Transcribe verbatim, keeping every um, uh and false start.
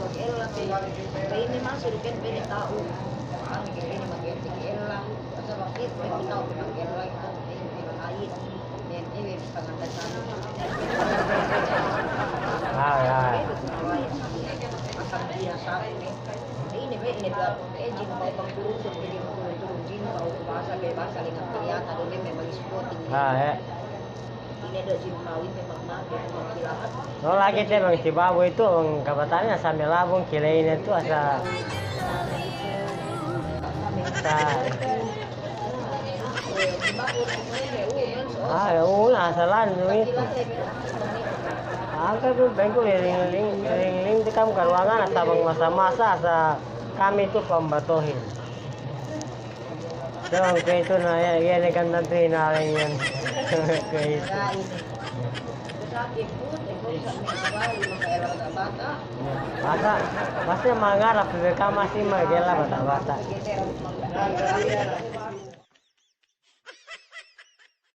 magella pe. Pe ine maksud ke pene ta'u. Anu ke pene magella. Asa bakit pe ta'u pe magella itu. Ine pe lain. Ine pe pangandasan. Ah, ya. Asa biasa pe. Ine be, ine be, eh, jin bang turun, jin turun, jin bang bahasa be, bahasa dengan kelihatan, ine be, bang sporting. Ah, eh. Ine do jin kawin memang mati, memang kilahat. No, lagi te bang si babu itu, bang kabatannya sambil labung, kile ine tu asa. Asa. Ah, ya, ulah, asalan itu. Angkat tu bengkul, ling-ling, ling-ling, tikam ka ruangan, asa bang masa-masa, asa kami tu pambatohin. Tuh, kuwe itu na, ya, ya, ini kan nanti na, ini. Kuwe itu. Masa, masa mangarap, mereka masih magella bata-bata.